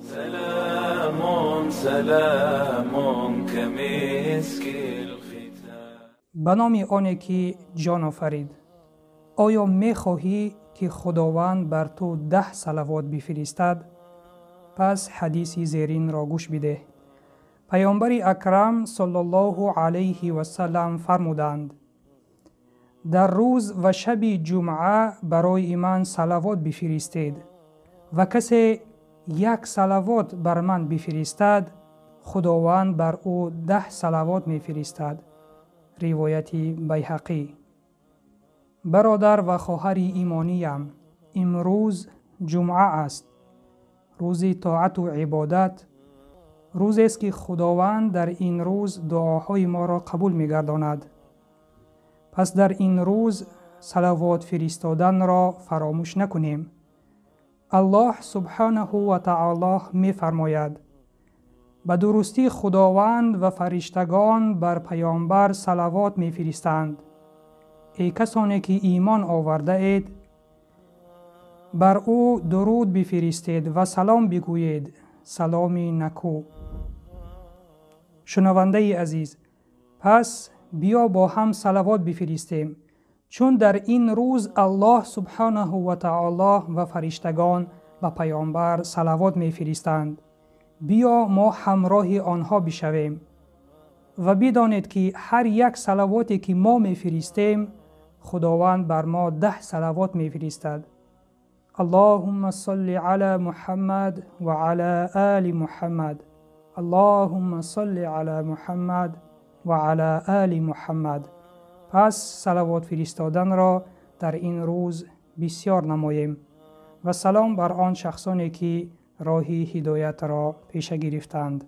سلام سلام كمسك الختام. Ба номи оне ки ҷон офарид. Оё мехоҳӣ, ки Худованд бар ту 10 салавот бифиристад? Пас ҳадиси зеринро гӯш бидеҳ. Паёмбари акрам саллаллоҳу алайҳи васаллам фармуданд: дар рӯз ва шаби ҷумъа барои ман салавот бифиристед ва касе як салавот бар ман бифиристад, Худованд бар ӯ 10 салавот мефиристад. Ривояти Байҳақӣ. Бародар ва хоҳари имониям, имрӯз ҷумъа аст, рӯзи тоату ибодат, рӯзест, ки Худованд дар ин рӯз дуоҳои моро қабул мегардонад. Пас дар ин рӯз салавот фиристоданро фаромӯш накунем. Аллоҳ субҳанаҳу ва таоло мефармояд: ба дурустӣ Худованд ва фариштагон бар паёмбар салавот мефиристанд. Эй касоне ки имон овардаед, бар ӯ дуруд бифиристед ва салом бигӯед, саломи накӯ. Шунавандаи азиз, пас биё бо ҳам салавот бифиристем, чун дар ин рӯз Аллоҳ субҳанаҳу ва таоло ва фариштагон ба паёмбар салавот мефиристанд. Биё мо ҳамроҳи онҳо бишавем ва бидонед, ки ҳар як салавоте ки мо мефиристем, Худованд бар мо 10 салавот мефиристад. Аллоҳумма солли ала Муҳаммад ва ала оли Муҳаммад. Аллоҳумма солли ала Муҳаммад ва ала оли Муҳаммад. Пас салавот фиристоданро дар ин рӯз бисёр намоем ва салом бар он шахсоне ки роҳи ҳидоятро пеша гирифтанд.